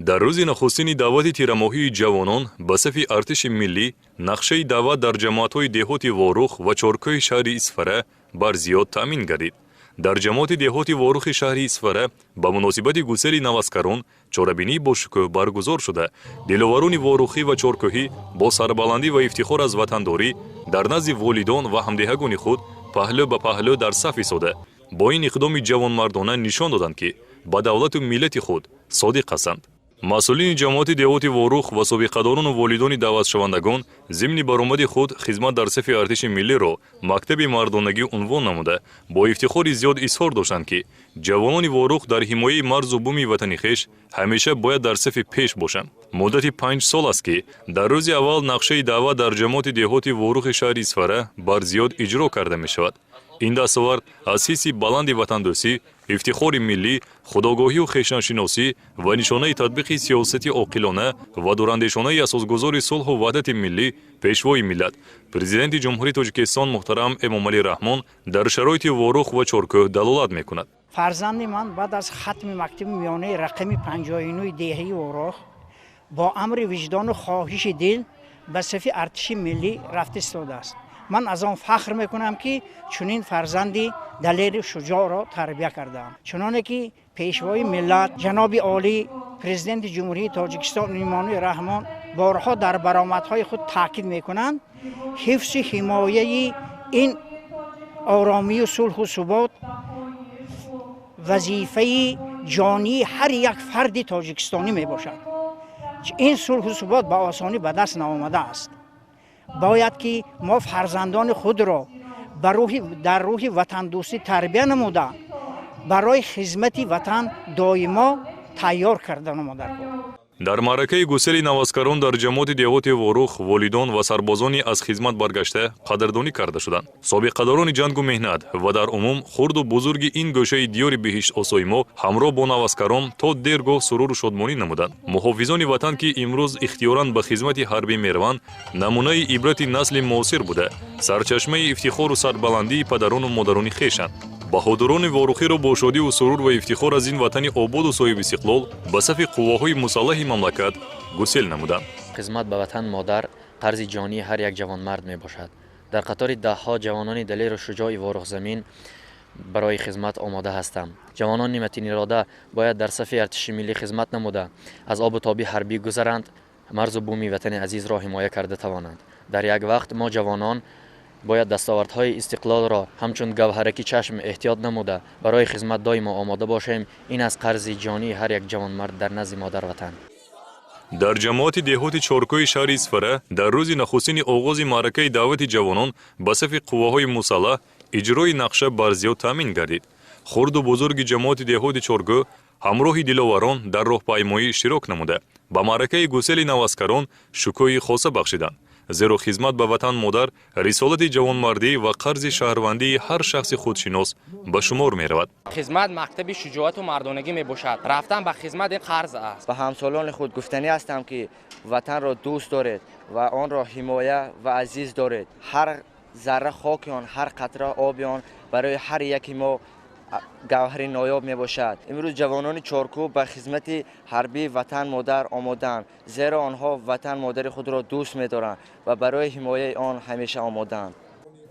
Дар рӯзи нахустини даъвати тирамоҳии ҷавонон ба сафи артиши миллӣ, нақшаи даъват дар ҷамоатҳои деҳоти Ворух ва Чоркӯҳи шаҳри Исфара барзиёд таъмин гардид. Дар ҷамоати деҳоти Ворухи шаҳри Исфара ба муносибати гусели наваскарон чорабинӣ бошукӯҳ баргузор шуда, диловарони ворухӣ ва чоркӯҳӣ бо сарбаландӣ ва ифтихор аз ватандорӣ дар назди волидон ва ҳамдеҳагони худ паҳлӯ ба паҳлӯ дар саф истода, бо ин иқдоми ҷавонмардона нишон доданд, ки ба давлату миллати худ содиқ ҳастанд. Масъулини ҷамоати деҳоти Ворух ва собиқадорону волидони даъватшавандагон зимни баромади худ хизмат дар сафи артиши миллиро мактаби мардонагӣ унвон намуда, бо ифтихори зиёд изҳор доштанд, ки ҷавонони Ворух дар ҳимояи марзу буми ватани хеш ҳамеша бояд дар сафи пеш бошанд. Муддати 5 сол аст, ки дар рӯзи аввал нақшаи даъват дар ҷамоати деҳоти Ворухи шаҳри Исфара барзиёд иҷро карда мешавад. Ин дастовард аз ҳисси баланди ватандӯстӣ, ифтихори миллӣ, худогоҳию хештаншиносӣ ва нишонаи татбиқи сиёсати оқилона ва дурандешонаи асосгузори сулҳу ваҳдати миллӣ, Пешвои миллат, Президенти Ҷумҳурии Тоҷикистон муҳтарам Эмомалӣ Раҳмон дар шароити Ворух ва Чоркӯҳ далолат мекунад. Фарзанди ман баъд аз хатми мактаби миёнаи рақами 59 деҳаи Ворух бо амри виҷдону хоҳиши дил ба сафи артиши миллӣ рафта истодааст. Ман аз он фахр мекунам, ки чунин фарзанди далеру шуҷоъро тарбия кардаам. Чуноне ки Пешвои миллат, ҷаноби олӣ, Президенти Ҷумҳурии Тоҷикистон Эмомалӣ Раҳмон борҳо дар баромадҳои худ таъкид мекунанд, ҳифзу ҳимояи ин оромию сулҳу субот вазифаи ҷонии ҳар як фарди тоҷикистонӣ мебошад. Ин сулҳу субот ба осонӣ ба даст наомадааст. Бояд ки мо фарзандони худро дар рӯҳи ватандӯстӣ тарбия намуда, барои хизмати ватан доимо тайёр карда намодар. Дар маъракаи гусели наваскарон дар ҷамоати деҳоти Ворух волидон ва сарбозони аз хизмат баргашта қадрдонӣ карда шуданд. Собиқадорони ҷангу меҳнат ва дар умум хурду бузурги ин гӯшаи диёри биҳиштосои мо ҳамроҳ бо наваскарон то дергоҳ суруру шодмонӣ намуданд. Муҳофизони ватан, ки имрӯз ихтиёран ба хизмати ҳарбӣ мераванд, намунаи ибрати насли муосир буда, сарчашмаи ифтихору сарбаландии падарону модарони хешанд. Баҳодурони ворухиро бо шодиву сурур ва ифтихор аз ин ватани ободу соҳибистиқлол ба сафи қувваҳои мусаллаҳи мамлакат гусел намуданд. Хизмат ба ватан модар қарзи ҷонии ҳар як ҷавонмард мебошад. Дар қатори даҳҳо ҷавонони далеру шуҷои Ворухзамин барои хизмат омода ҳастам. Ҷавонони матинирода бояд дар сафи артиши миллӣ хизмат намуда, аз обу тоби ҳарбӣ гузаранд, марзу буми ватани азизро ҳимоя карда тавонанд. Дар як вақт мо, ҷавонон, бояд дастовардҳои истиқлолро ҳамчун гавҳараки чашм эҳтиёт намуда, барои хизмат доимо омода бошем. Ин аст қарзи ҷонии ҳар як ҷавонмард дар назди модар ватан. Дар ҷамоати деҳоти Чоркӯҳи шаҳри Исфара дар рӯзи нахустини оғози маъракаи даъвати ҷавонон ба сафи қувваҳои мусаллаҳ иҷрои нақша барзиёд таъмин гардид. Хурду бузурги ҷамоати деҳоти Чоркӯҳ ҳамроҳи диловарон дар роҳпаймоӣ иштирок намуда, ба маъракаи гусели наваскарон шукӯҳи хоса бахшиданд, зеро хизмат ба ватан модар рисолати ҷавонмардӣ ва қарзи шаҳрвандии ҳар шахси худшинос ба шумор меравад. Хизмат мактаби шуҷоату мардонагӣ мебошад. Рафтан ба хизмат ин қарз аст. Ба ҳамсолони худ гуфтанӣ ҳастам, ки ватанро дӯст доред ва онро ҳимоя ва азиз доред. Ҳар зарра хоки он, ҳар қатра оби он барои ҳар яки мо гавҳари ноёб мебошад. Имрӯз ҷавонони Чоркӯҳ ба хизмати ҳарбии ватан модар омодаанд, зеро онҳо ватан модари худро дӯст медоранд ва барои ҳимояи он ҳамеша омодаанд.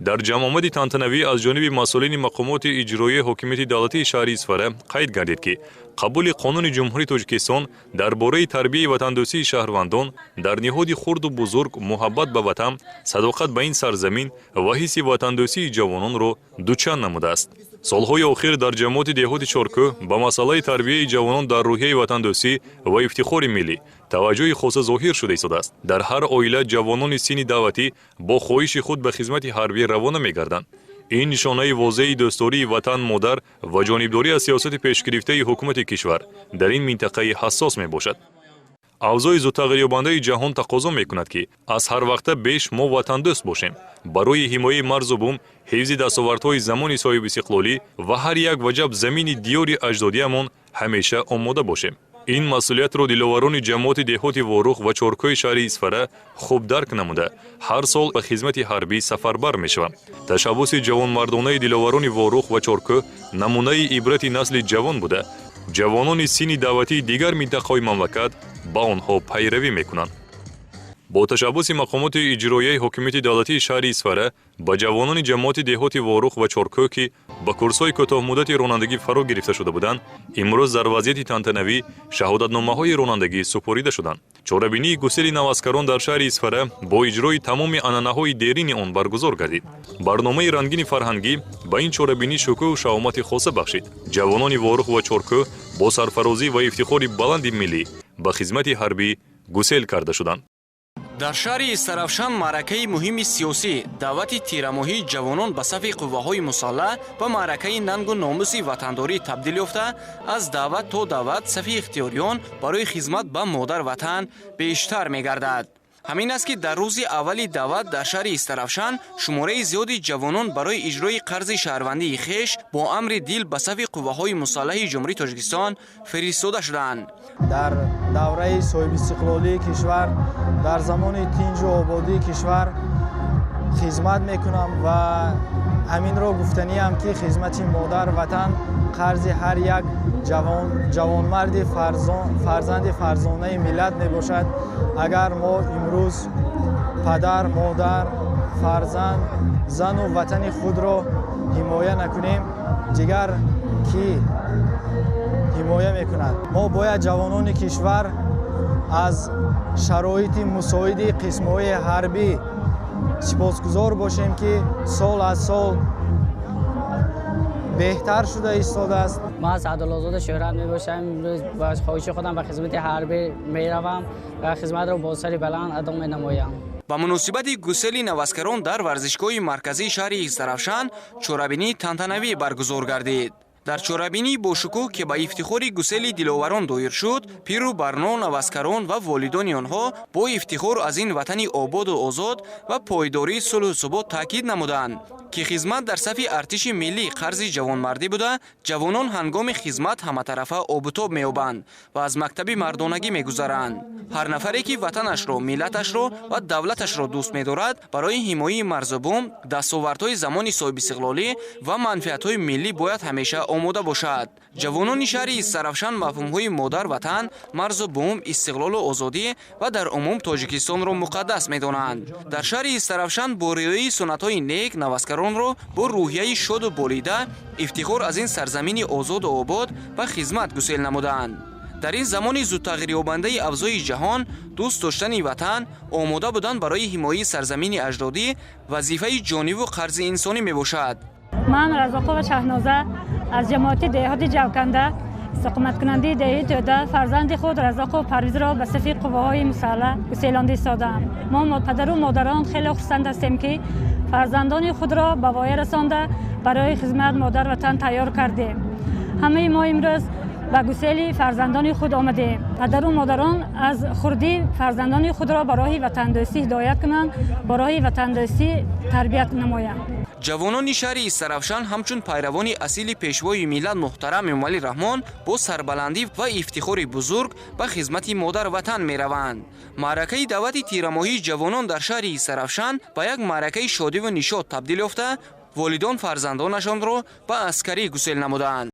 Дар ҷамъомади тантанавӣ аз ҷониби масъулини мақомоти иҷроияи ҳокимияти давлатии шаҳри Исфара қайд гардид, ки қабули Қонуни Ҷумҳурии Тоҷикистон дар бораи тарбияи ватандӯстии шаҳрвандон дар ниҳоди хурду бузург муҳаббат ба ватан, садоқат ба ин сарзамин ва ҳисси ватандӯстии ҷавононро дучанд намудааст. Солҳои охир дар ҷамоати деҳоти Чоркӯҳ ба масъалаи тарбияи ҷавонон дар рӯҳияи ватандӯстӣ ва ифтихори миллӣ таваҷҷӯҳи хоса зоҳир шуда истодааст. Дар ҳар оила ҷавонони синни даъватӣ бо хоҳиши худ ба хизмати ҳарбӣ равона мегарданд. Ин нишонаи возеҳи дӯстдории ватан модар ва ҷонибдорӣ аз сиёсати пешгирифтаи ҳукумати кишвар дар ин минтақаи ҳассос мебошад. Авзои зудтағйирёбандаи ҷаҳон тақозо мекунад, ки аз ҳар вақта беш мо ватандӯст бошем, барои ҳимояи марзу бум, ҳифзи дастовардҳои замони соҳибистиқлолӣ ва ҳар як ваҷаб замини диёри аҷдодиямон ҳамеша омода бошем. Ин масъулиятро диловарони ҷамоати деҳоти Ворух ва Чоркӯҳи шаҳри Исфара хуб дарк намуда, ҳар сол ба хизмати ҳарбӣ сафарбар мешаванд. Ташаббуси ҷавонмардонаи диловарони Ворух ва Чоркӯҳ намунаи ибрати насли ҷавон буда. Ҷавонони синни даъватии дигар минтақаҳои мамлакат ба онҳо пайравӣ мекунанд. Бо ташаббуси мақомоти иҷроияи ҳокимияти давлатии шаҳри Исфара ба ҷавонони ҷамоати деҳоти Ворух ва Чоркӯҳ, ки ба курсҳои кӯтоҳмуддати ронандагӣ фаро гирифта шуда буданд, имрӯз дар вазъияти тантанавӣ шаҳодатномаҳои ронандагӣ супорида шуданд. Чорабинии гусели наваскарон дар шаҳри Исфара бо иҷрои тамоми анъанаҳои дерини он баргузор гардид. Барномаи рангини фарҳангӣ ба ин чорабинӣ шукӯҳу шаҳомати хоса бахшид. Ҷавонони Ворух ва Чоркӯҳ бо сарфарозӣ ва ифтихори баланди миллӣ ба хизмати ҳарбӣ гусел карда шуданд. Дар шаҳри Истаравшан маъракаи муҳими сиёсӣ, даъвати тирамоҳии ҷавонон ба сафи қувваҳои мусаллаҳ ба маъракаи нангу номуси ватандорӣ табдил ёфта, аз даъват то даъват сафи ихтиёриён барои хизмат ба модар ватан бештар мегардад. Ҳамин аст, ки дар рӯзи аввали даъват дар шаҳри Истаравшан шумораи зиёди ҷавонон барои иҷрои қарзи шаҳрвандии хеш бо амри дил ба сафи қувваҳои мусаллаҳи Ҷумҳурии Тоҷикистон фиристода шуданд. Дар давраи соҳибистиқлолии кишвар, дар замони тинҷу ободии кишвар хизмат мекунам ва ҳаминро гуфтаниам, ки хизмати модар ватан қарзи ҳар як ҷавонмарди фарзанди фарзонаи миллат мебошад. Агар мо имрӯз падар, модар, фарзанд, зану ватани худро ҳимоя накунем, дигар кӣ ҳимоя мекунад? Мо бояд, ҷавонони кишвар, аз шароити мусоиди қисмҳои ҳарбӣ сипосгузор бошем, ки сол аз сол беҳтар шуда истодааст. Ман Саъдуллозода Шӯҳрат мебошам. Имрӯз ба хоҳиши худам ба хизмати ҳарбӣ меравам ва хизматро бо сари баланд адо менамоям. Ба муносибати гусели наваскарон дар варзишгоҳи марказии шаҳри Истаравшан чорабинии тантанавӣ баргузор гардид. Дар чорабинии бошукӯҳ, ки ба ифтихори гусели диловарон доир шуд, пиру барно, наваскарон ва волидони онҳо бо ифтихор аз ин ватани ободу озод ва пойдории сулҳу субот таъкид намуданд, ки хизмат дар сафи артиши миллӣ қарзи ҷавонмардӣ буда, ҷавонон ҳангоми хизмат ҳаматарафа обутоб меёбанд ва аз мактаби мардонагӣ мегузаранд. Ҳар нафаре, ки ватанашро, миллаташро ва давлаташро дӯст медорад, барои ҳимояи марзу бум, дастовардҳои замони соҳибистиқлолӣ ва манфиатҳои миллӣ бояд ҳамеша омода бошад. Ҷавонони шаҳри Истаравшан мафҳумҳои модар ватан, марзу бум, истиқлолу озодӣ ва дар умум Тоҷикистонро муқаддас медонанд. Дар шаҳри Истаравшан бо риояи суннатҳои нек наваскаронро бо рӯҳияи шоду болида, ифтихор аз ин сарзамини озоду обод ба хизмат гусел намуданд. Дар ин замони зудтағйирёбандаи авзои ҷаҳон дӯст доштани ватан, омода будан барои ҳимояи сарзамини аҷдодӣ вазифаи ҷониву қарзи инсонӣ мебошад. Ман Разоқова Шаҳноза аз ҷамоати деҳоти Ҷавканда, истиқоматкунандаи деҳаи Тӯда, фарзанди худ Разоқов Парвизро ба сафи қувваҳои мусаллаҳ гуселонда истодаам. Мо, падару модарон, хеле хурсанд ҳастем, ки фарзандони худро ба воя расонда, барои хизмат модар ватан тайёр кардем. Ҳамаи мо имрӯз ба гусели фарзандони худ омадем. Падару модарон аз хурдӣ фарзандони худро ба роҳи ватандӯстӣ ҳидоят кунанд, ба роҳи ватандӯстӣ тарбият намоянд. Ҷавонони шаҳри Истаравшан ҳамчун пайравони асили пешвои миллат муҳтарам Эмомалӣ Раҳмон бо сарбаландӣ ва ифтихори бузург ба хизмати модар ватан мераванд. Маъракаи даъвати тирамоҳии ҷавонон дар шаҳри Истаравшан ба як маъракаи шодиву нишот табдил ёфта, волидон фарзандонашонро ба аскарӣ гусел намуданд.